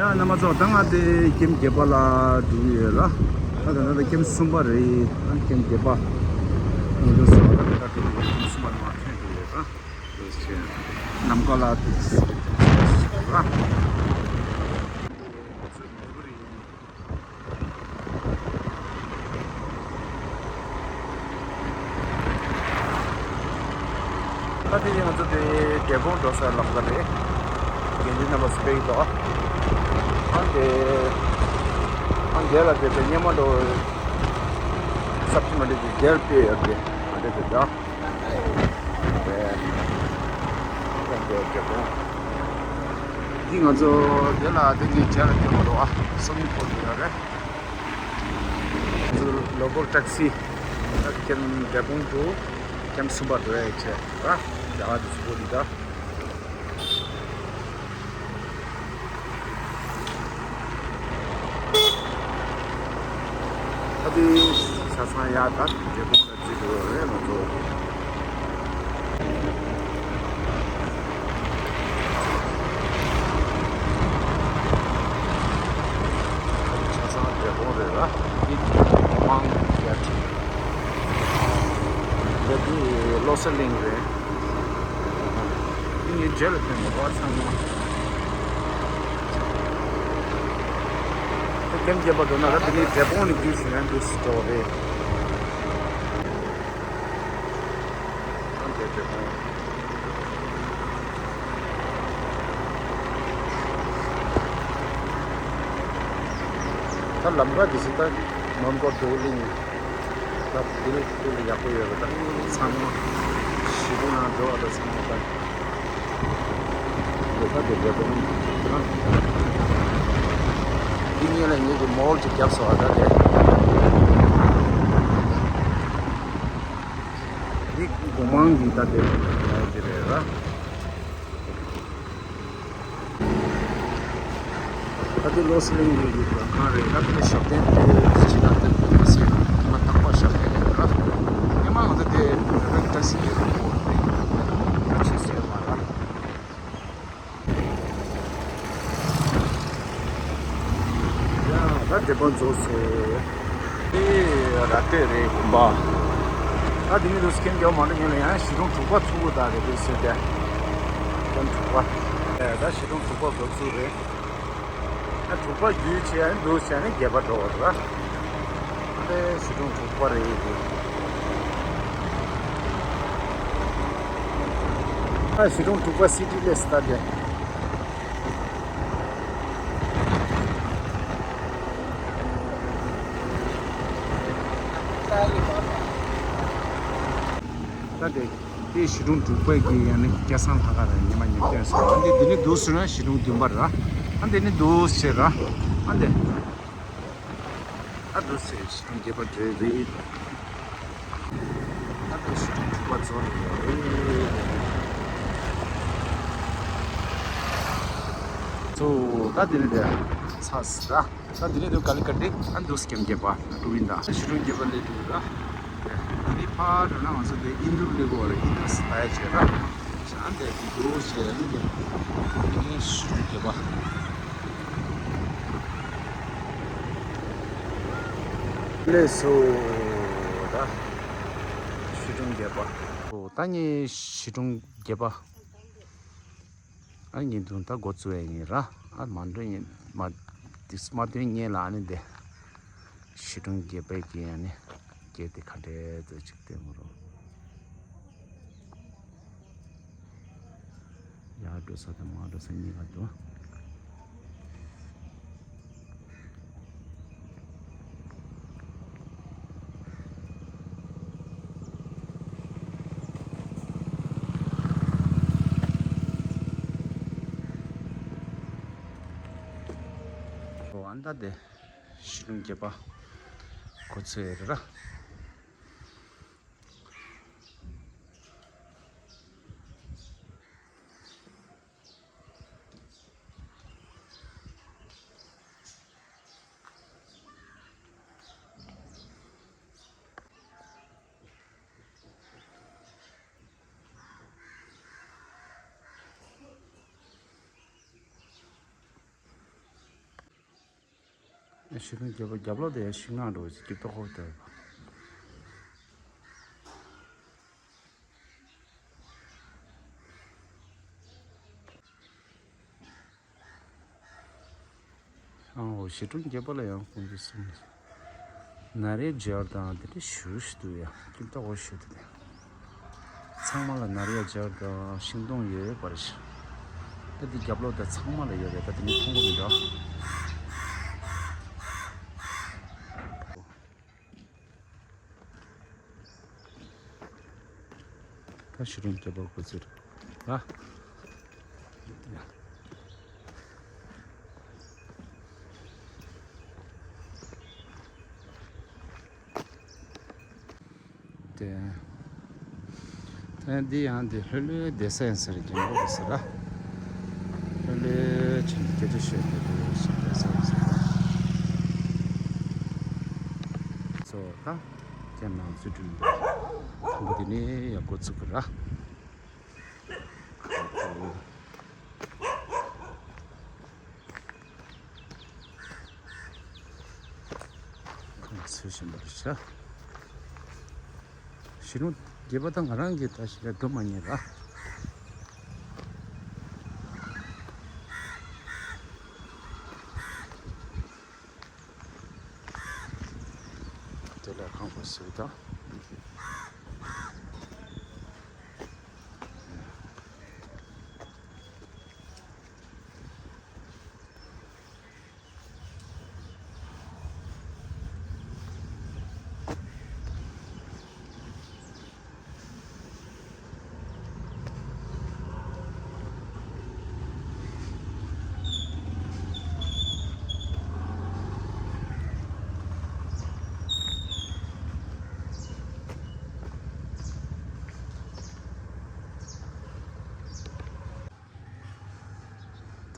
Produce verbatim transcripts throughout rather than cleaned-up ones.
ཡ་རྣམ་པ་ཚོ། ད་ང་དེ་ཀེམ་བརྒྱད་པ་ལ་འགྲོ་གི་ཡོད་ར། ད་ད་ད་ད་ཀེམ་གསུམ་པ་རེད། ད་ཀེམ་བརྒྱད་པ་ངོས་འཛིན་སོང་། ད་ད་ད་ཀེམ་གསུམ་པ་ནང་ཐོན་འགྲོ་ཡོད་ར། ནམ་མཁའ་ལ་དེ་ར། ད་དེ་ང་ཚོ་དེ་འབྲས་སྤུངས་འགྲོ་སའི་ལམ་ཁ་རེད། དགེ་འདུན་རྣམ་པ་ཚོ་ཕེབས་ཀྱི་འདུག། ཨ་དེ་ཨ་རྒན་ལགས་དེ་དེ་སྔོན་མ་འགྲོ་སབ་ཀི་མི་ཊི་གི་རྒྱལ་དཔེ་ཡོད་དེ། ཨ་དེ་དེ་ད། འདི་ང་ཚོ་དེ་ལ་དེ་གའི་རྒྱ་ལ་སྐྱོད་མ་འདུག་ཨ། སོ་མི་ཕོར་དེ་ལ་རེད། ང་ཚོ་ལོ་ཀལ་ཊེག་སི། ད་ཀེམ་འབྲས་སྤུངས་དུ་ཀེམ་གསུམ་པ་འགྲོ་ཡ་ཡིན་ཆེ་ར། རྒྱ་གར་དུ་སུ་པོ་དེ་ད། ད་དེ་ཆ་ཚང་ཡ་ད་འབྲས་སྤུངས་ལ་འཛུལ་འགྲོ་རེད་ང་ཚོ། ཆ་ཚང་འབྲས་སྤུངས་རེད་ར། འདི་སྒོ་མང་རྒྱ་ཆེ། འདི་བློ་གསལ་གླིང་རེད། ངའི་རྗེས་ལ་ཕན་མི་འདུག་ཚང་མ། ཁྱེད་རྒྱལ་པོ་འགྲོ་ན་ར་དེ་ནས་འབྲས་སྤུངས་ནས་བརྒྱུད་ཞིག་ན་འདུག་སེ་འགྲོ་རེད། ཨ་འདྲས་འབྲས་སྤུངས། ད་ལམ་ཁ་འདི་ཚོ་ད་མོན་གྷོ་རྡོར་གླིང་། ད་དེ་ནས་དེ་ལ་ཡག་པོ་ཡོད་རེད། ད་ཚང་མ་ཞི་ཀྲུང་ནང་འགྲོ་བ་ད་ཚང་མ་ད་ལས་ཀ་དེ་རྒྱབ་པོ་ནི་ད་འདི་ཉིད་ལ་ངེད་ཀྱི་མོལ་ཅིག་བརྒྱབ་སོང་བ། ད་དེ་འདི་སྒོ་མང་གི་ད་དེ་ཡ་དེ་རེད་ར། ད་དེ་བློ་གསལ་གླིང་གི་ལམ་ཁ་རེད། ད་དེ་ནས་ཞབས་བརྟན་དེ་ཕྱི་ལ་དེ་མ་སེར་མ་དག་པ་ཞབས་བརྟན་རེད་ར། ཉི་མ་ང་ཚོ་དེ་རེད་བཀྲ་ཤིས་ཀྱི་རོགས་པོ་རེད། ད་ཆུ་ཟེར་མ་ར། ཡ་ད་དེ་པ་རྫོགས་སོང་། ཨེ་ར་སྟོད་རེད་དགོན་པ། ད་དེ་ནས་དུ་སྐེམ་རྒྱག་མ་འདྲ་ཉན་ལ་ཡང་ཞི་ཀྲུང་དྲུག་པ་ཚུགས་པ་ད་རེད་དེ་ཟེར་ཏེ། སྐེམ་དྲུག་པ། ཨེ་ད་ཞི་ཀྲུང་དྲུག་པ་འགོ་ཚུགས་རེད། ཨ་དྲུག་པ་བརྒྱུད་བྱས་ཨ་འདུག་བྱས་ནས་བརྒྱད་པ་འགྲོ་བ་རེད། ཨ་ལས་ཞི་ཀྲུང་དྲུག་པ་རེད་དེ། ཨ་ཞི་ཀྲུང་དྲུག་པ་སི་ཊི་ལས་སི་ད་དེ། ད་དེ་དེ་ཞི་ཀྲུང་དྲུག་པའི་གི་ཡང་ནི་སྐལ་བཟང་ལྷ་ཁང་རེད། ཉི་མ་ཉིན་བསྟན་སོང་། ཨ་འདི་འདི་ནི་འདུག་ཟེར་ན་ཞི་ཀྲུང་བདུན་པ་ར། ཨ་འདི་ནི་འདུག་ཟེར་ར། ཨ་འདི་ཨ་འདུག་ཟེར་ཞི་ཀྲུང་བརྒྱད་པ་འདྲ་རེད། ད་ལྟ་ཞི་ཀྲུང་དྲུག་པ་རྫོགས་ནས་ཡོད་རེད། ཚོ་ད་དེ་ནས་དེ་ཚ་སི་ད། ད་དེ་ནས་དུ་ཀ་ལི་ཀ་ཏི་ཨ་འདུག་སེ་ཀེམ་བརྒྱད་པ་འགྲོ་གི་ཡིན་ད། ཞི་ཀྲུང་བརྒྱད་པ་སླེབས་འདུག་ད། དེ་ནས་ཕར་འགྲོ་ན་ང་ཚོ་དེ་ཨིན་རུ་སླེབས་དགོས་རེད། ཨིན་རུ་སི་ད་ཡ་བྱས་ད། ཞང་དེ་དེ་འདུག་བྱས་ཨིན་དེ། དེ་ནས་ཞི་ཀྲུང་བརྒྱད་པ། སླེབས་སོང་ད། ཞི་ཀྲུང་བརྒྱད་པ། ཨོ་ད་ངས་ཞི་ཀྲུང་བརྒྱད་པ། ཨ་ཉིན་ཐུང་ད་འགོ་བཙུགས་ཡ་ཡིན་ར། ཨ་མ་འགྲོ་ཡིན་མ། དེ་མ་ཐོན་ངེས་ལ་ཨ་ནི་དེ། ཞི་ཀྲུང་བརྒྱད་པའི་གི་ཨ་ནི། སྐད་དེ་ཁ་བྲལ་ཙམ་ཅིག་བསྟན་མ་རོགས། ཡར་འགྲོ་ས་དང་མར་འགྲོ་ས་གཉིས་ཀ་འདུག། ཨོ་ཨ་ད་དེ་ཞི་ཀྲུང་བརྒྱད་པ་གོ་ཚོད་རེད་ར། གཞིས་གྲོང་རྒྱལ་པོ་རྒྱབ་ལོགས་དེ་ཡང་ཤིང་ནགས་འགྲོ་བའི་སྐྱིབས་ཏོག་ཧོབ་ཏེ། ཨོ་གཞིས་གྲོང་རྒྱལ་པོ་ལ་ཡང་ཁོང་ཚོས་གསུངས། ནཱ་རི་ཡལ་དང་དེ་འདྲ་ཞེ་པོ་ཞིག་འདུག་ཡ། སྐྱིབས་ཏོག་ཧོབ་ཞེ་པོ་འདུག་སྟེ། ཚང་མ་ལ་ནཱ་རི་ཡལ་དང་ཤིང་སྡོང་ཡོད་པ་རེད་ཤག་ད་འདི་རྒྱབ་ལོགས་དེ་ཚང་མ་ལ་ཡོད་རེད། ད་དེ་ནི་མཐོང་གི་མི་འདུག་ད་གཞིས་གྲོང་རྒྱལ་པོ་སྐུ་ཚེ་རིང་། ཨ། དེ། ད་འདི་ཡང་འདི་ལྷོད་ལྷོད་བསྡད་ས་ཡིན་ཟེར་རྒྱུ་འདུག་ཟེར་ར། ལྷོད་ལྷོད་བྱས་ནས་སྐད་ཆ་བཤད་བསྡད་དུས་ཤིག་བསྡད་ས་ཡིན་ཟེར་ར། སོ་ད་ཁྱེད་ནང་ཚུད་འགྲོ་ཡིན་པ། དང་པོ་དེ་ནས་ཡག་པོ་ཚུགས་ཀྱི་ར། ཁོང་ཚོས་བཞིན་པར་བྱ། གཞིས་གྲོང་རྒྱལ་པོ་དང་ང་རང་གིས་ད་ཞིག་ལ་འགྲོ་མ་ཉན་ལ། དེ་ལ་ཁང་པ་ཟེར་དང་།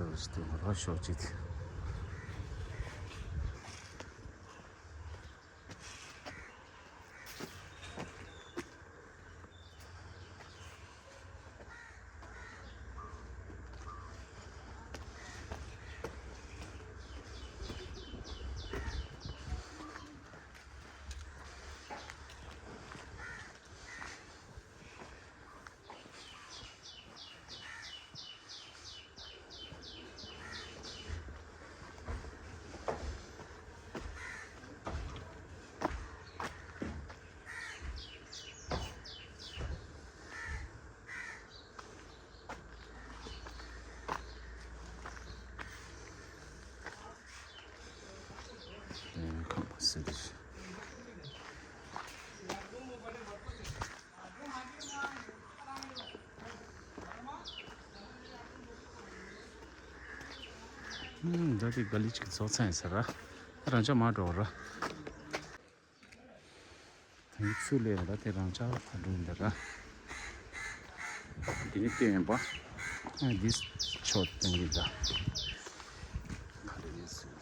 ད་སྟོན་ར་ཤོག་ཅིག་ཁང་པ་ཟེར་དེ། ཨུམ། ད་དེ་ག་ལི་ཅིག་རྫོགས་ཚར་ཡིན་ས་ར། རང་ཅག་མར་འགྲོ་ར། ད་ཚུར་སླེབས་ཡོང་ད་དེ་རང་ཅག་ཕར་འགྲོ་ཡིན་ད་ར། འདི་ནི་སྟོན་ཡིན་པ། ཨ་འདི་ཕྱོགས་སྟོན་གྱི་ད། ག་རེ་ཡིན་ཟེར།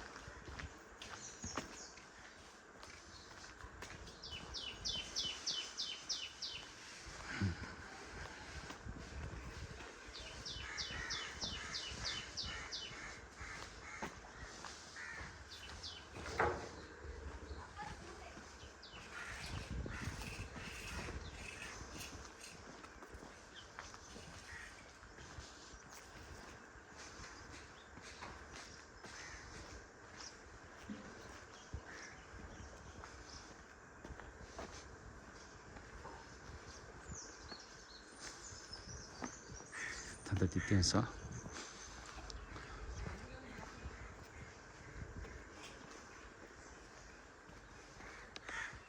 ད་ལྟ་དེ་བསྟན་ས།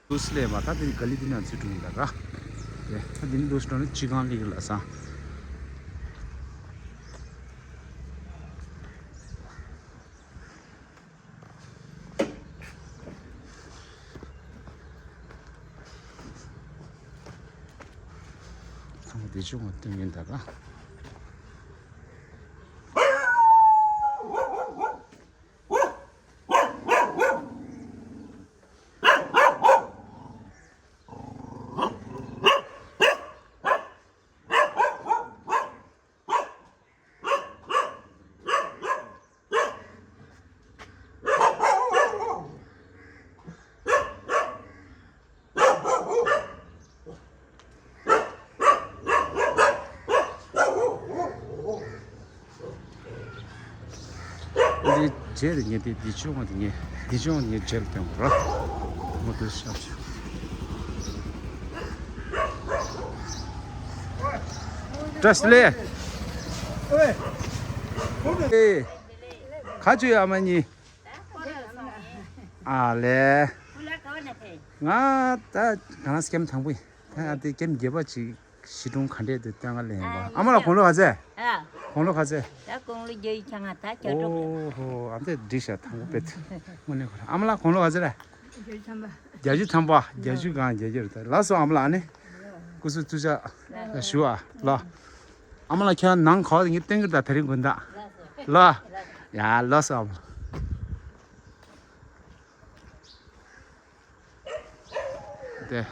དུས་སླེབས་མ་ད་དེ་ག་ལི་དེ་ན་ཚུད་འགྲོ་ཡིན་ད་ར། དེ་ད་དེ་ནི་དུས་འགྲོ་ནི་ཅི་གང་ལི་གི་ལ་ས། ཚང་མ་བདེ་སྐྱོང་བ་སྟོན་གྱིན་གདའ་ག་འདི་རྗེས་ལ་ཉེ་དེ་འདི་ཆུང་བ་དེ་ཉེ་འདི་ཆུང་བ་ཉེ་རྗེས་ལ་སྟོན་དགོས་ར། མོ་དེ་ཤ་ཆུ། བཀྲ་ཤིས་བདེ་ལེགས། ཨེ། ག་ཅུ་ཡ་མ་ཉི། ཨ་ལེ། ང་ད་ག་ན་སྐྱེམས་དང་པོ་ཡིན། ད་ང་དེ་སྐྱེམས་རྒྱས་པ་ཅིག་གཞིས་གྲོང་ག་འདྲས་དུ་སྟོན་ག་ལེན་པ། ཨ་མ་ལགས་དགུང་ལོ་ག་ཚད། ཨ། དགུང་ལོ་ག་ཚད། ད་དགུང་ལོ་བརྒྱད་ཅུ་གྱ་ལྔ། ད་གྱ་དྲུག་ཨོ་ཧོ། ཨ་མ་དེ་འགྲིག་ཤག་དང་པོ་དཔེ་དེ་དངོས་གནས་ཁོ་རང་། ཨ་མ་ལགས་དགུང་ལོ་ག་ཚད་རེད། བརྒྱད་ཅུ་ཐམ་པ། བརྒྱད་ཅུ་གང་བརྒྱད་ཅུ་རེད། ད་ལགས་སོ་ཨ་མ་ལགས། ཨ་ནི་སྐུ་གཟུགས་ཐུགས་ཅག་ཞུ་ཨ། ལགས། ཨ་མ་ལགས་ཁྱེད་རང་ནང་ག་བ་དེ་ངས་སྟོན་གྱི་རེད། ད་དེ་རིང་དགོང་དག་ལགས། ཡ་ལགས་སོ་ཨ་མ་ལགས། དེ།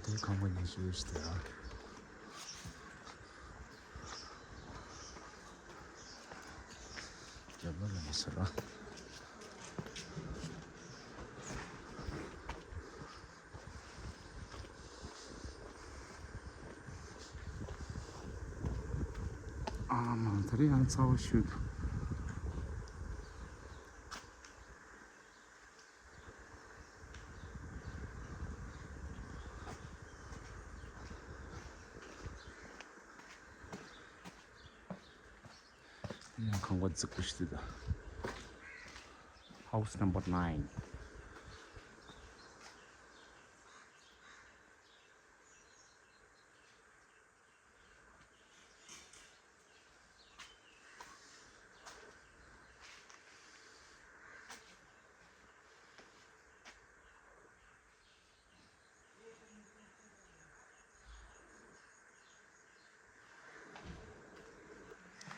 དེ་ཁང་པ་ཉི་ཤུ་ཡོད་ཞིག་དེ་ར། རྒྱབ་ལོགས་ལ་ཡིན་ས་ར། ཨ་མ་དེ་རིང་ཡང་ཚ་བོ་ཞུ་འདུག་ཡང་ཁང་པ་རྫིག་པོ་ཞིག་འདུག House number nine.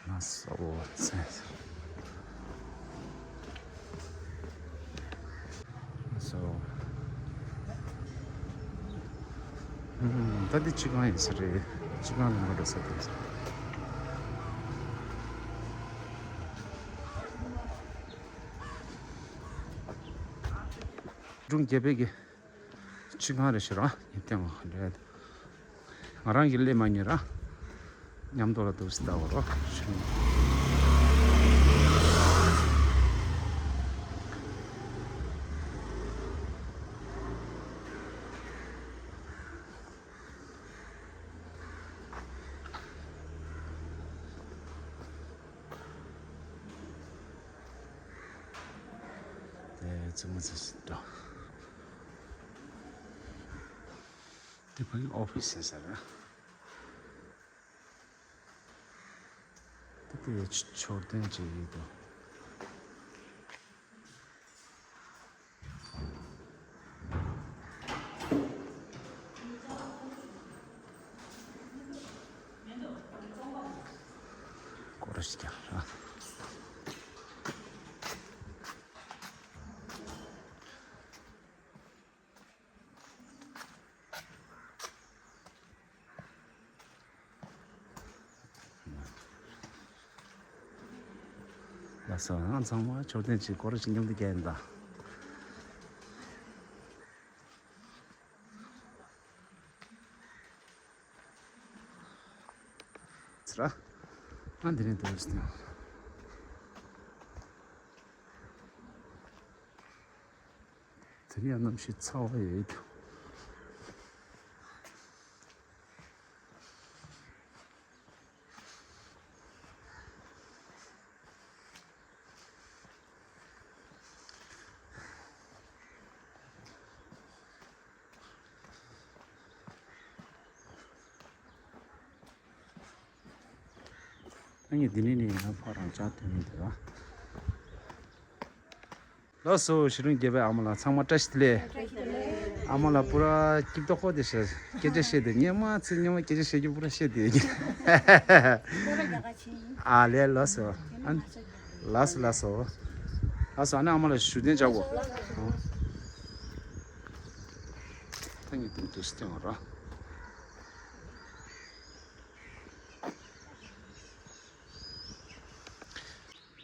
ལགས་སོ། སོ། ད་འདི་སྤྱི་ཁང་ཡིན་ས་རེད། སྤྱི་ཁང་ནང་ལ་འགྲོ་ས་དེ། སྒྲུང་རྒྱལ་པོའི་གི་སྤྱི་ཁང་རེད་ཤག་ར། ཡིན་ཏེ་ང་རེད། ང་རང་གིས་སླེབས་མ་མྱོང་ར། མཉམ་དུ་ལ་འདུག་སེ་ལྟ་བ་རོ། དེ་ཙི་མོ་ཙི་ཞིག་འགྲོ། དེ་ཕ་གི་ཨོ་ཕི་སི་ཟེར་ས་རེད། དེ་དེ་མཆོད་རྟེན་ཅིག་ཡོད་དོ། སྐོར་ར་ཞིག་རྒྱག་ར། ལགས་སོ། ང་ཚང་མ་མཆོད་རྟེན་གྱི་སྐོར་ཞིག་མཉམ་དུ་རྒྱག་ཡིན་ད། ཚར། ང་འདི་ནས་འདུག་སྟེ། དེ་ནས་གནམ་གཤིས་ཚ་བ་ཡོད། ཨ་ནི་འདི་ནས་ནི་ང་ཕར་རང་ཅག་ཐོན་མི་འདུག་ཨ། ལགས་སོ། གཞིས་གྲོང་རྒྱལ་པོའི་ཨ་མ་ལགས་ཚང་མ་བཀྲ་ཤིས་བདེ་ལེགས། ཨ་མ་ལགས་པུ་ར་སྐྱིད་ཏོག་ཁོ་དེ་ཤ་སྐད་ཆ་བཤད་དེ་སྙན་མ་ཚིག་སྙན་མ་སྐད་ཆ་བཤད་རྒྱུ་པུ་ར་བཤད་དེ། ཨ་ལས་ལགས་སོ། ཨ་ལགས་སོ་ལགས་སོ། ལགས་སོ། ཨ་ནི་ཨ་མ་ལགས་ཞུ་རྟེན་བཅག་གོ། ཐང་གི་དུང་དུ་སྟེང་ར།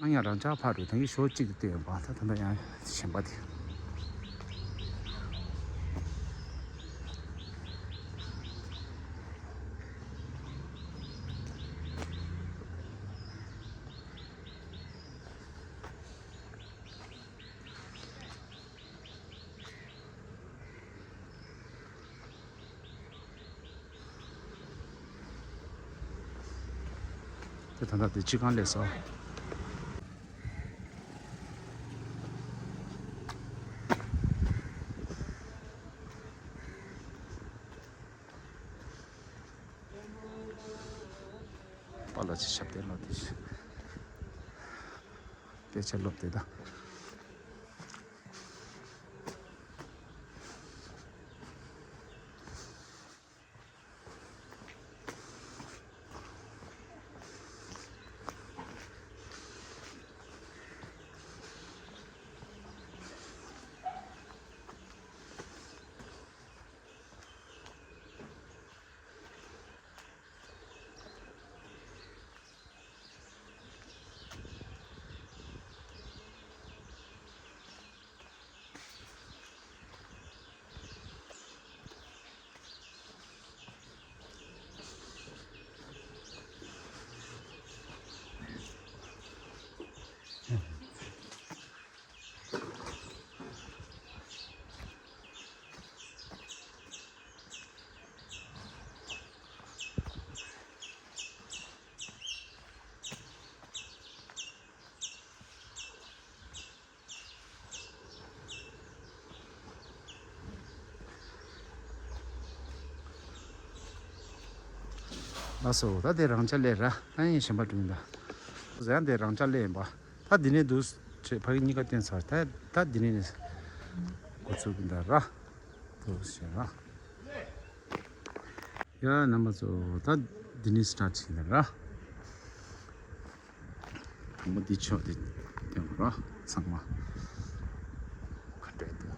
ཡང་རང་འཇགས་ཕར་རུ་ཐང་གི་ཞོ་གཅིག་ཏུ་བསྟན་ཡོད་པ། ད་ད་ལྟ་ཡང་གཞན་པ་དེ། དེ་ད་ལྟ་དེ་སྤྱི་ཁང་ལས་སོ། པཱ་ལགས་ཀྱི་ཞབས་བརྟན་ལོ་དེ་དཔེ་ཆ་སློབ་དེ་དང་། ལགས་སོ། ད་དེ་རང་འཇགས་ལས་ར། ད་ཡིན་གཞན་པ་འགྲོ་ཡིན་ད། ཟེར་ཡང་དེ་རང་འཇགས་ལས་ཡིན་པ། ད་འདི་ནས་འདུག་ཅེས་ཕ་གི་གཉིས་ཀ་བསྟན་ཚར། ད་ད་འདི་ནས་འགོ་ཚུགས་ཡིན་ད་ར། འདུག་ཟེར་ར། ཡ་རྣམ་པ་ཚོ། ད་འདི་ནས་སི་ཊར་ཊི་བྱེད་ཡིན་ད་ར། དང་པོ་འདི་ཕྱོགས་འདི་སྟོན་དགོས་ར། ཚང་མ་ཁ་བྲལ་དུ།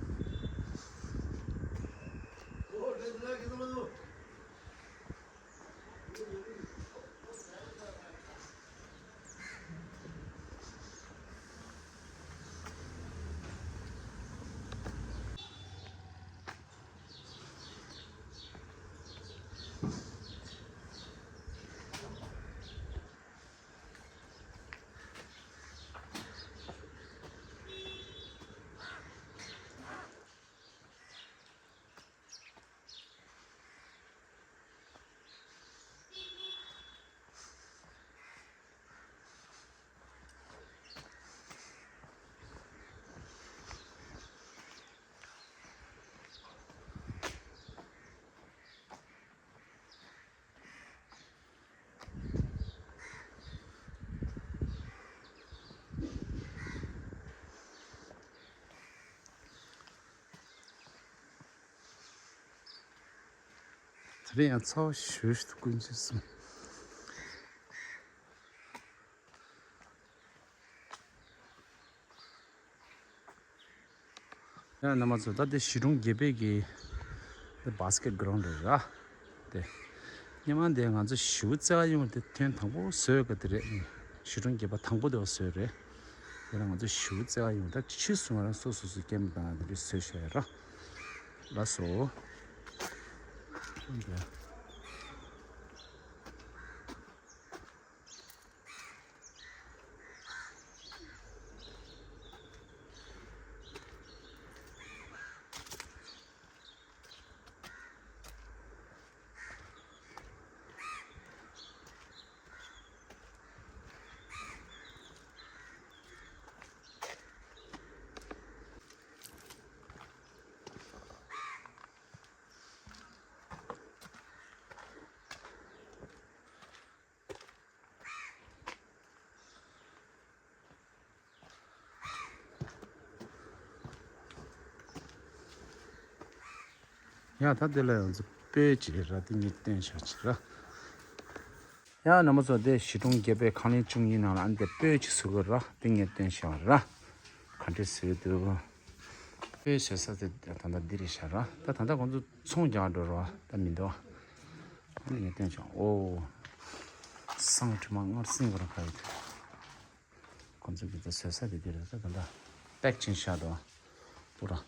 དེ་རིང་ཡང་ཚ་བ་ཞེ་པོ་ཞིག་འདུག་དཀོན་མཆོག་གསུམ། ཡ་རྣམ་པ་ཚོ། ད་དེ་གཞིས་གྲོང་བརྒྱད་པའི་གི་དེ་བཱ་སི་ཀེཊ་གྷ་རའུན་ཌི་རེད་ར། དེ་སྔོན་མ་དེ་ང་ཚོ་ཞེ་པོ་རྩེད་ག་ཡོང་དེ་ཐེངས་དང་པོ་བཟོས་ག་དེ་རེད། གཞིས་གྲོང་བརྒྱད་པ་དང་པོ་དེ་བ་བཟོས་རེད། དེ་ལ་ང་ཚོ་ཞེ་པོ་རྩེད་ག་ཡོང་། ད་ཕྱིས་སུ་ང་རང་སོ་སོ་སོ་སྐྱེས་མི་དང་དེ་འདྲ་བཟོས་བཞག་ཡ་ར། ལགས་སོ། ཡ་ད་དེ་ལ་ཡང་ཚོ་སྤོས་ཅིག་རེད་ར། དེ་ངས་བསྟན་བཞག་ཅིག་ར། ཡ་རྣམ་པ་ཚོ། དེ་གཞིས་གྲོང་བརྒྱད་པའི་ཁང་ལེན་ཆུང་གཉིས་ནང་ལ་ཨ་ནི་དེ་སྤོས་ཅིག་བཟོ་དགོས་ར། དེ་ངས་བསྟན་བཞག་ར། ག་འདྲས་བཟོས་འདུག་སྤོས་བཟོ་ས་དེ་ད་ལྟ་འདི་རེད་བཞག་ར། ད་ད་ལྟ་ཁོང་ཚོ་ཚོང་རྒྱག་འགྲོ་ར། ད་མི་འདུག་ཨ་ནི་ངས་བསྟན་བཞག་ཨོ། སང་དྲི་མ་སྔར་སེང་བར་ག་ཡོད། ཁོང་ཚོ་གི་ད་བཟོ་ས་དེ་དེ་རེད། ད་ད་ད་པེག་ཅིང་ཤ་དོ་པུ་ར།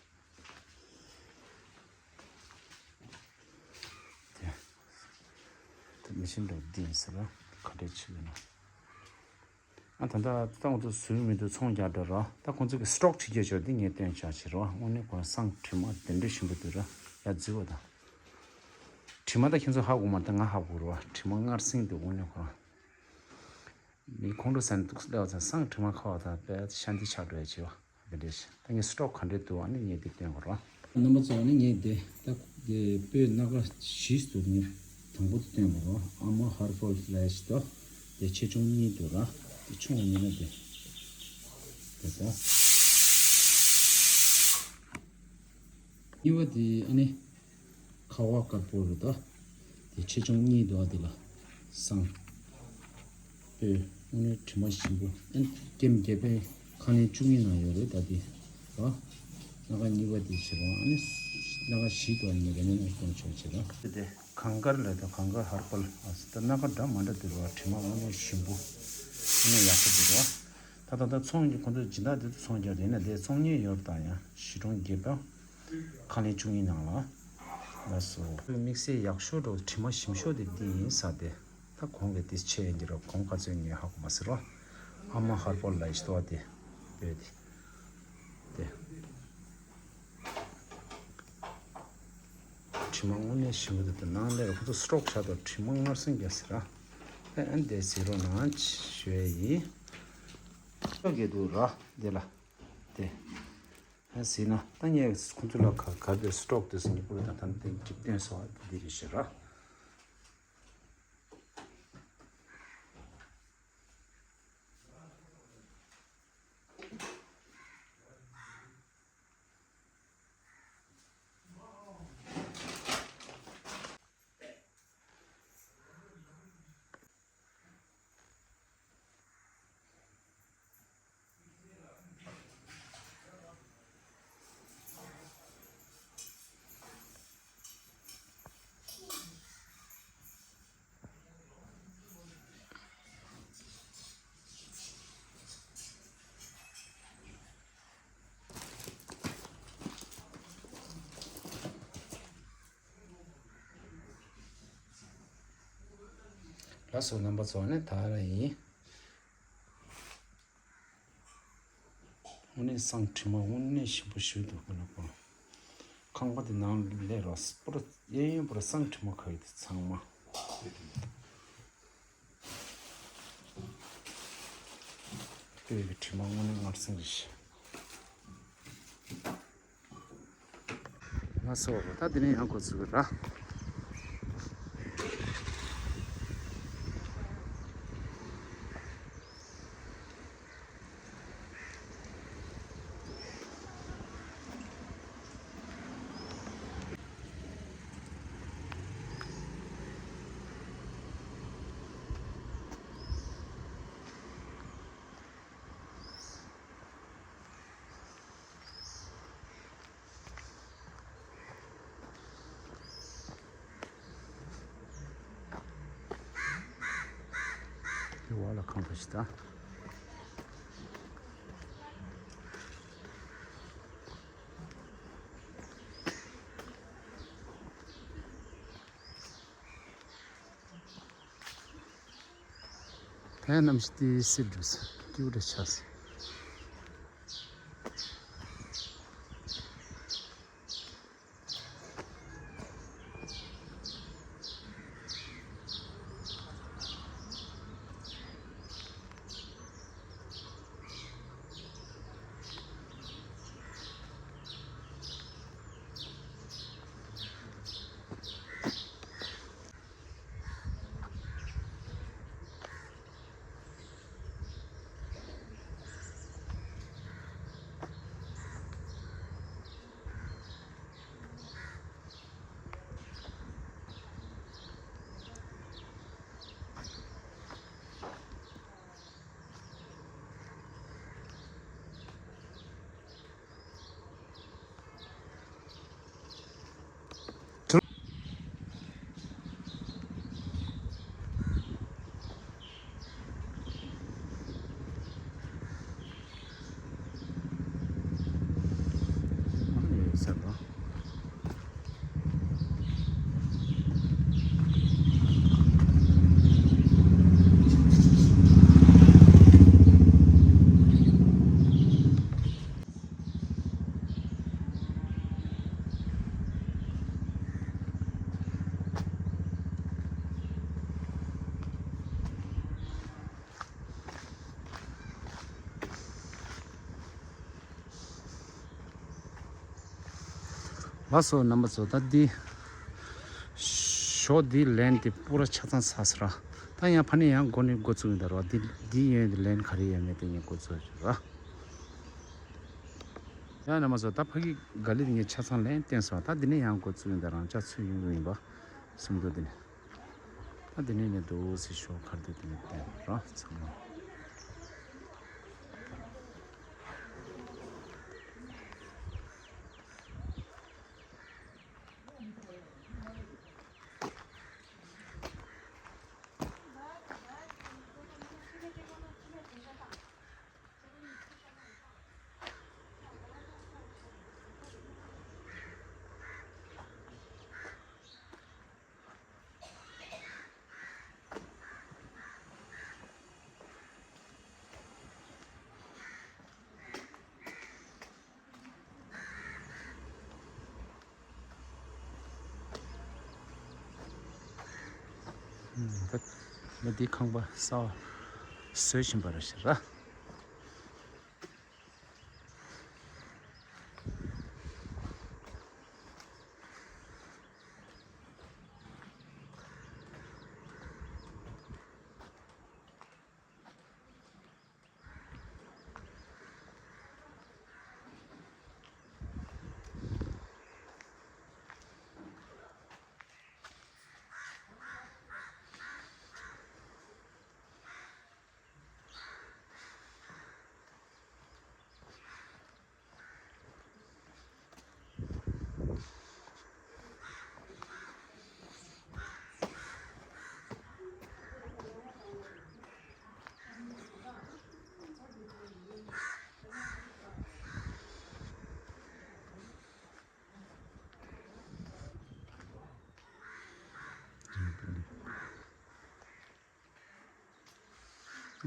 དེ་དེ་མི་ཤིན་འགྲོ་འདི་ཡིན་ཟེར་ར། ག་འདྲས་བྱེད་ཀྱི་ན། ཨ་ད་ད་ད་ཁོང་ཚོ་ཟུར་མི་འདུག་ཚོང་རྒྱག་འགྲོ་ར། ད་ཁོང་ཚོ་གི་སི་ཊོག་ཁྲིད་རྒྱུ་ཆོག་འདི་ངས་སྟོན་བྱ་བྱེད་ར། དངོས་གནས་ཁོ་སང་དྲི་མ་དེ་འདྲས་ཞིམ་པོ་འདུག་ར། ཡ་རྫི་བ་ད། དྲི་མ་ད་ཁྱེད་ཚོ་ཧ་གོ་མ་རེད། ད་ང་ཧ་གོ་ར། དྲི་མ་མངར་ཟིང་འདུག་དངོས་གནས་ཁོ་རང་། མི་ཁོང་ཁྲོ་ཟ་ནས་འདུག་སླེབས་ཙང་སང་དྲི་མ་ཁ་བ་དང་དཔེ་ཤ་འདི་ཆགས་འགྲོ་ཡ་བྱེད་བ་དེ་འདྲས་ཤག་ད་ངས་སི་ཊོག་ག་འདྲས་འདུག་ཨ་ནི་ངས་འདི་སྟོན་དགོས་ར། རྣམ་པ་ཚོ་ཨ་ནི་ངས་འདི་ད་འདི་སྤོས་སྣ་ཁ་བཞི་འདུག་ངས་དང་པོ་འདི་སྟོན་དགོས་ར། ཨ་མ་ཧར་བལ་ལབ་ཡ་ཞིག་འདུག་དེ་ཆེ་ཆུང་གཉིས་འདུག་ར། དེ་ཆུང་བ་ཉིད་ནས་དེ་དེ་ད། གཉིས་པ་དེ་ཨ་ནི་ཁ་བ་དཀར་པོ་རེད་ད། དེ་ཆེ་ཆུང་གཉིས་འདུག་ཨ། དེ་ལ་སང་སྤོས་དངོས་གནས་དྲི་མ་ཞིམ་པོ། ཨ་ནི་ཀེམ་བརྒྱད་པའི་ཁ་ལན་བཅུ་གཉིས་ནང་ཡོད་རེད་ད། དེ་ར་སྣ་ཁ་གཉིས་པ་དེ་བྱེད་རོགས། ཨ་ནི་སྣ་ཁ་བཞི་འདུག་ཨ། ངས་རེ་ནས་སྟོན་ཆོག་བྱེད་རོགས། དེ་གངས་དཀར་ལ་དང་གངས་དཀར་ཧར་པལ། ཨ་ད་སྣ་ཁ་འདྲ་མ་འདྲ་འདུག་ར། དྲི་མ་དངོས་གནས་ཞིམ་པོ། དངོས་གནས་ཡག་པོ་འདུག་ར། ད་ད་ད་ཚོང་གི་ཁོང་ཚོ་སྦྱིན་བདག་དེ་ཚོ་ཚོང་རྒྱག་དེ་ནས་དེ་ཚོང་གཉེར་ཡོད་པ་དང་ཡང་གཞིས་གྲོང་བརྒྱད་པ་ཁ་ལན་བཅུ་གཉིས་ནང་ལ་ལགས་སོ། དམིགས་བསལ་ཡག་ཤོས་འགྲོ་དྲི་མ་ཞིམ་ཤོས་དེ་འདི་ཡིན་ས་དེ། ད་གོང་གི་དེ་ཆེ་ཡིན་གྱི་རོ། གོང་ག་ཚོད་ངས་ཧ་གོ་མ་ཟེར་རོ། ཨ་མ་ཧར་པལ་ལ་ཡི་ཤི་ཏོ་དེ་སྤོས་དེ་དེ། དྲི་མ་དངོས་གནས་ཞིམ་པོ་འདུག་དེ་ནང་ལས་ཁོ་ཚོ་སི་ཊོག་བཞག་དང་དྲི་མ་མངར་སེམས་རྒྱག་ཟེར་ར། ཨེ་ཨེ་འདས་ཟེར་རོ་ན་ཞུ་ཡ་ཡིན། སི་ཊོག་གི་འདུག་ར་འདི་ལ་དེ། ཨ་ཟེར་ན་ད་ངས་ཁོ་ཚོ་ལ་ག་ག་དེ་སི་ཊོག་དེ་སེང་གི་པུ་ར་དང་ད་དེ་འགྲིག་སྟོན་སོགས་འདི་རེད་ཞེས་ར། ལགས་སོ། རྣམ་པ་ཚོ་ནི་ད་ར་ཡིན། དངོས་གནས་སང་དྲི་མ་དངོས་གནས་ཞིམ་པོ་ཞིག་འདུག་གོ་ལ་གོ། ཁང་པ་དེ་ནང་ལས་རོ་སྤོར་གཡས་གཡོན་པོར་སང་དྲི་མ་ཁ་ཡི་དེ་ཚང་མ། སྤོས་ཀྱི་དྲི་མ་དངོས་གནས་མངར་ཟིང་རེད། ལགས་སོ། ད་དེ་ནས་ཡང་འགོ་ཚུགས་ར། དེ་བ་ལ་ཁང་པ་ཞིག་ད། ད་ཡང་གནམ་གཤིས་ཏི་སིར་འགྲོ་སོང་། སྐྱིད་པོ་འདྲ་ཆགས་སོང་། ལགས་སོ་རྣམ་པ་ཚོ། ད་འདི་ཞོགས་འདི་ལན་དེ་པུ་ར་ཆ་ཚང་ཚར་སོང་ར། ད་ཡང་ཕ་ནས་ཡང་འགོ་ནས་འགོ་བཙུགས་ཡིན་ད་ར། འདི་འདི་ཡོན་འདི་ལན་ག་རེ་ཡོད་མེད་དེ་ངས་འགོ་ཚུགས་ཡོད་ར། ཡང་རྣམ་པ་ཚོ། ད་ཕ་གི་ག་ལེ་འདི་ངས་ཆ་ཚང་ལན་བསྟན་སོང་། ད་འདི་ནས་ཡང་འགོ་བཙུགས་ཡིན་ད་ར། ཅག་ཚུད་ཡོང་གི་ཡིན་པ་སུམ་མདོ་འདི་ནས། ད་འདི་ནས་ནས་འགྲོ་ཟེར། ཞོགས་ཁར་དེ་འདི་ནས་བསྟན་ར་ཚང་མ། ད་ང་འདི་ཁང་པ་གསར་པ་བཟོ་བཞིན་པ་རེད་ཤག་ར།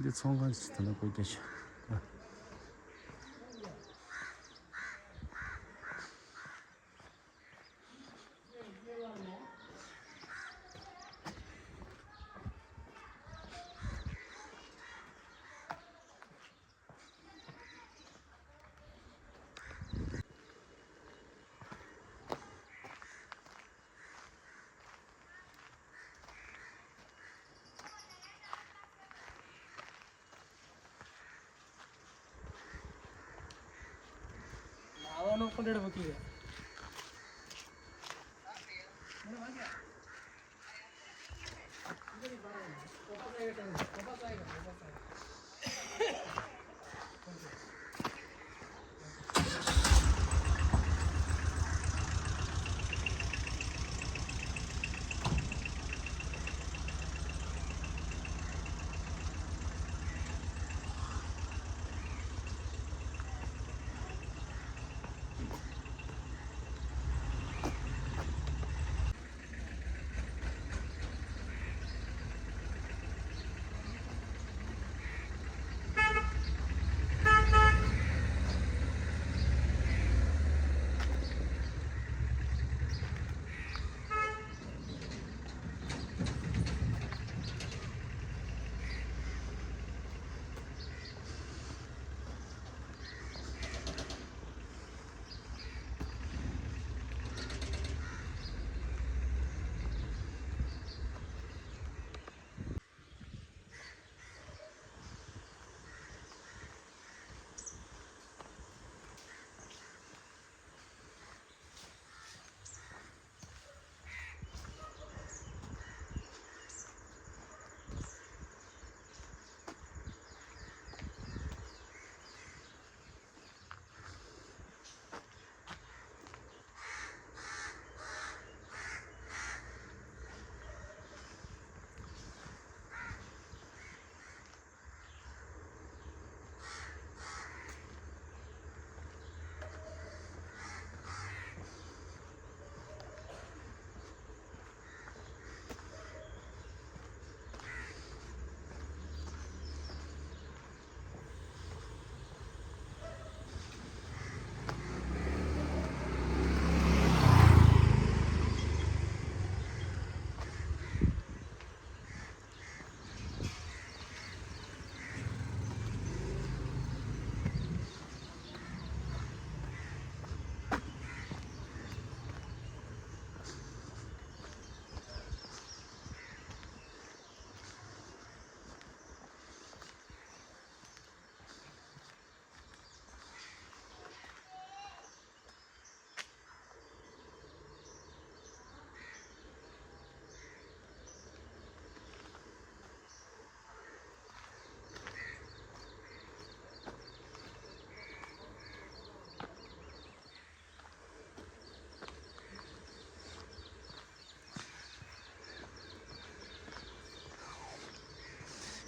འདི་ཚོང་ཁང་ཞིག་ད་ལྟ་སྒོ་རྒྱག་ཤག་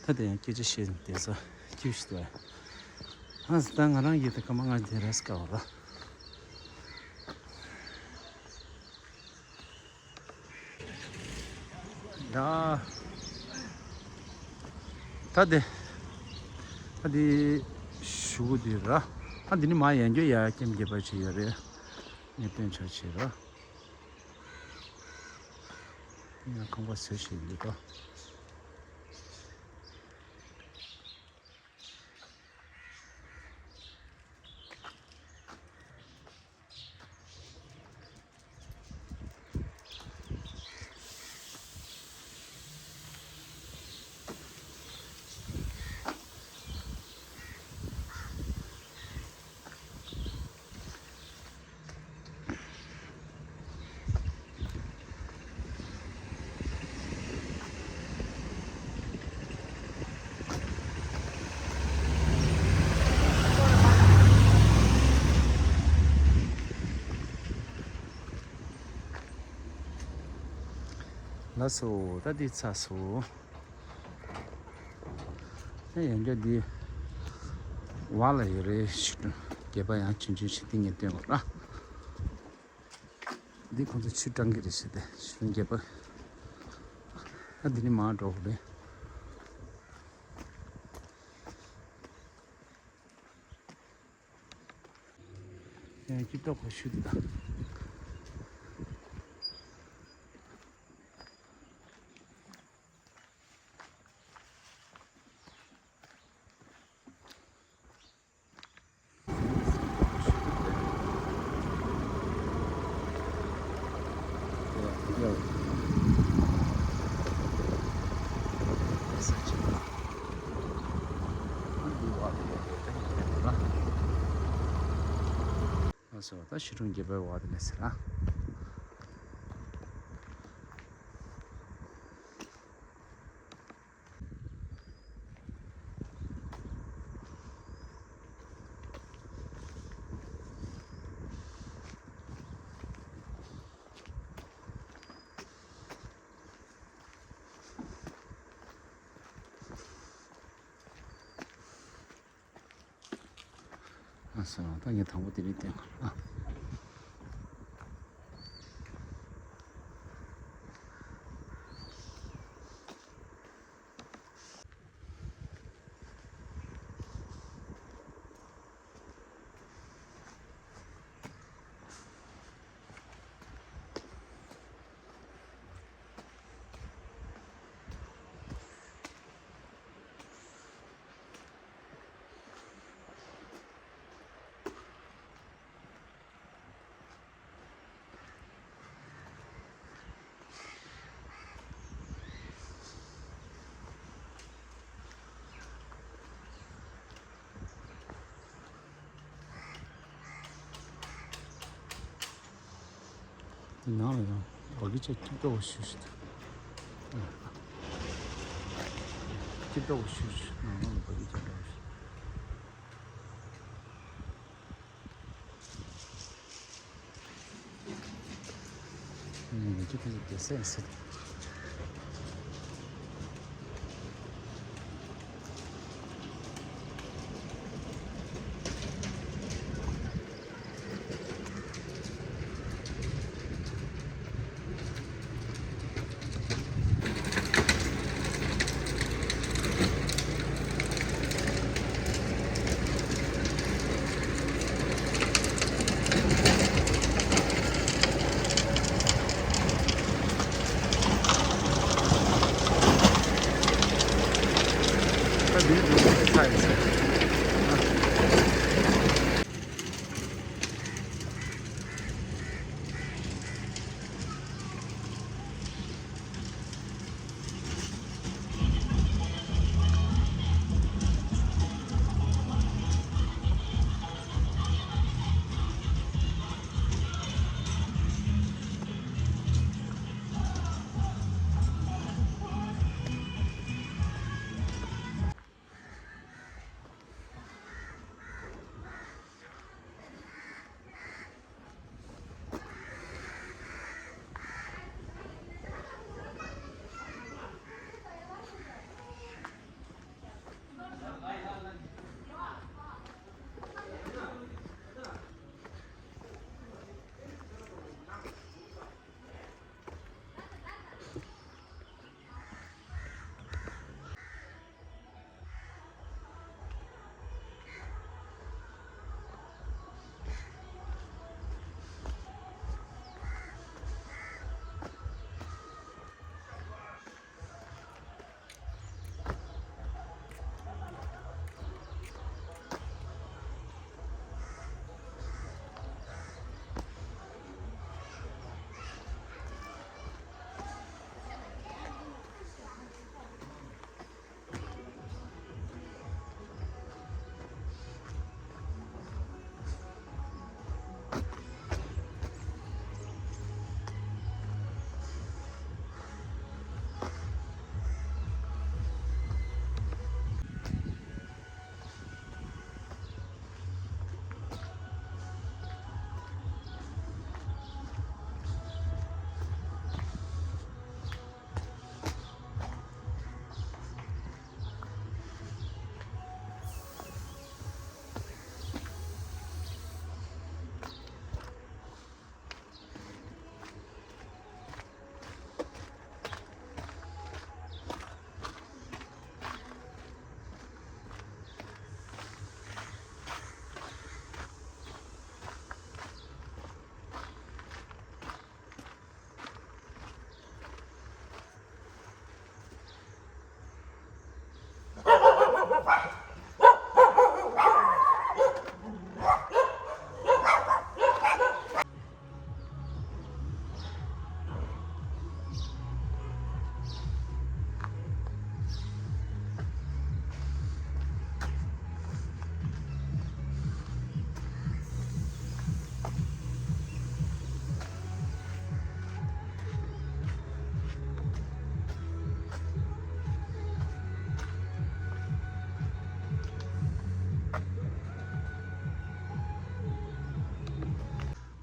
ད་དེ་ཡང་སྐད་ཆ་བཤད་ནས་བསྡད་ས་ཁྱིའུ་ཞིག་འདུག་ཨ། ཨ་ད་ང་རང་གིས་ད་སྐར་མ་ལྔ་དེ་རེས་དཀའ་བ་ར། ད་ད་དེ་ད་དེ་གཞུག་གུ་དེ་ར། ཨ་འདི་ནི་མ་ཡན་གྱོ་ཡ་ཀེམ་རྒྱས་པ་བྱས་ཡོད་རེད། ངས་སྟོན་ཆོག་བྱས་ར། ཡང་ཁང་པ་བཟོས་ཤིག་ཡོད་དོ། ལགས་སོ། ད་འདི་ཚར་སོང་། ཨེ་ཡང་བསྐྱར་འདི་བར་ལ་ཡོད་རེད། ཞིག་རྒྱས་པ་ཡང་ཆུང་ཆུང་ཞིག་འདི་ངས་སྟོན་དགོས་ར། འདི་ཁོང་ཚོ་ཆུ་སྤྲང་གི་རེད་ཟེར་ཏེ་ཞིག་རྒྱས་པ། ཨ་འདི་ནི་མར་འགྲོ་དགོས་རེད། ཡང་སྐྱིད་ཏོག་གོ་ཤུ་དེ་དང་། ལགས་སོ། ད་ཤི་ཁྲོན་རྒྱལ་པོའི་བར་དུ་ནས་ཟེར་ན། ཨ་སོ། ད་ངས་དང་པོ་དེ་རིང་བསྟན་གོ་ཨ། ནང་ལ་ཡང་སྦ་གི་ཆ་སྐྱིད་པོ་ཞུ་ཞིག་འདུག་སྐྱིད་པོ་ཞུ་ཞིག་ནང་ལ་སྦ་གི་ཆ་འདྲ་བོ་ཞིག་ཨུམ། ཅི་ཕི་ཟིག་དེ་སེ་སེ།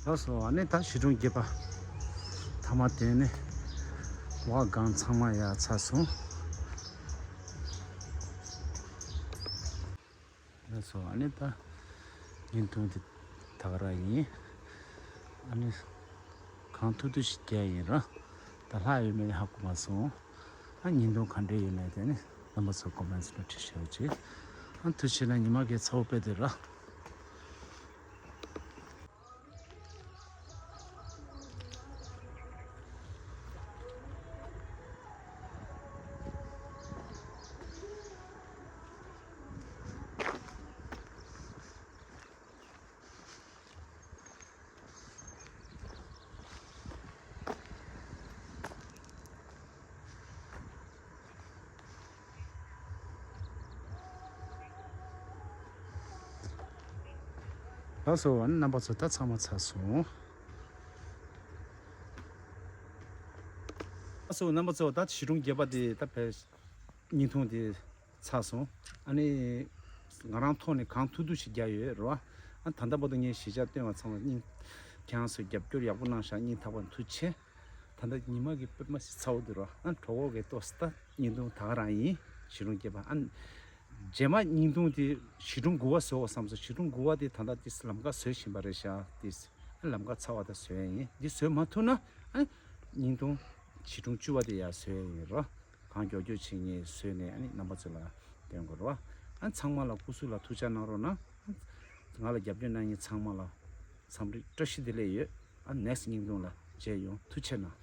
ལགས་སོ། ཨ་ནི་ད་ཞི་ཀྲུང་བརྒྱད་པ་ཐ་མ་དེ་ནི་བ་གང་ཚང་མ་ཡར་ཚར་སོང་། ལགས་སོ། ཨ་ནི་ད་བརྙན་ཐུང་དེ་ད་ག་རང་ཡིན། ཨ་ནི་གང་ཐུབ་ཐུབ་ཞིག་བརྒྱབ་ཡིན་ར། ད་ལྷག་ཡོད་མེད་ཧ་གོ་མ་སོང་། ཨ་བརྙན་ཐུང་ག་འདྲ་ཡོད་མེད་དེ་ནི་རྣམ་པ་ཚོ་ཀོ་མེན་ཊི་ལ་བྲིས་བཞག་ཅིག་ཨ་ཐུགས་རྗེ་ཆེ་ན། ཉི་མ་གི་ཚ་བོ་དཔེ་དེ་ར། ལགས་སོ། ཨ་ནི་རྣམ་པ་ཚོ་ད་ཚང་མ་ཚར་སོང་། ལགས་སོ། རྣམ་པ་ཚོ་ད་ཞི་ཀྲུང་བརྒྱད་པ་དེ་ད་བས་བརྙན་ཐུང་དེ་ཚར་སོང་། ཨ་ནི་ང་རང་ཐོག་ནས་གང་ཐུབ་ཐུབ་ཞིག་བརྒྱབ་ཡོད་རེད་བ། ཨ་ད་ལྟ་བར་དུ་ངས་གཞིས་ཆགས་སྟོན་པ་ཚང་མ་སྙིང་ཁྱེད་རང་ཚོས་རྒྱབ་སྐྱོར་ཡག་པོ་གནང་ཤག་སྙིང་ཐག་པ་ནས་ཐུགས་རྗེ་ཆེ། ད་ལྟ་ཉི་མ་གི་དཔེ་མ་སྲིད་ཚ་བོ་འདུག་ར། ཨ་གྲོགས་པོ་གི་ལྟོས་ད་བརྙན་ཐུང་ད་ག་རང་ཡིན། ཞི་ཀྲུང་བརྒྱད་པ། ཨ་རྗེས་མ་བརྙན་ཐུང་དེ་ཞི་ཀྲུང་དགུ་པ་བཟོ་བ་བསམ་སོང་། ཞི་ཀྲུང་དགུ་པ་དེ་ད་ལྟ་དེ་ལམ་ཁ་བཟོས་བཞིན་པ་རེད་ཤག་དེ་ཨ་ལམ་ཁ་ཚ་བ་དེ་བཟོས་ཡིན། འདི་བཟོས་མ་ཐུབ་ན་ཨ་བརྙན་ཐུང་ཞི་ཀྲུང་བཅུ་པ་དེ་ཡར་བཟོས་ཡིན་ར། གང་མགྱོགས་མགྱོགས་བྱེད་ངེས་བཟོས་ནས་ཨ་ནི་རྣམ་པ་ཚོ་ལ་སྟོན་དགོས་རེད་བ། ཨ་ཚང་མ་ལ་སྐུ་གཟུགས་ལ་ཐུགས་ཅག་གནང་རོགས་གནང་། ང་ལ་རྒྱབ་སྐྱོར་གནང་མཁན་ཚང་མ་ལ་འཚམས་འདྲི་བཀྲ་ཤིས་བདེ་ལེགས་ཡོད། ཨ་ནེག་སི་ཊི་བརྙན་ཐུང་ལ་མཇལ་ཡོང་། ཐུགས་རྗེ་གནང་།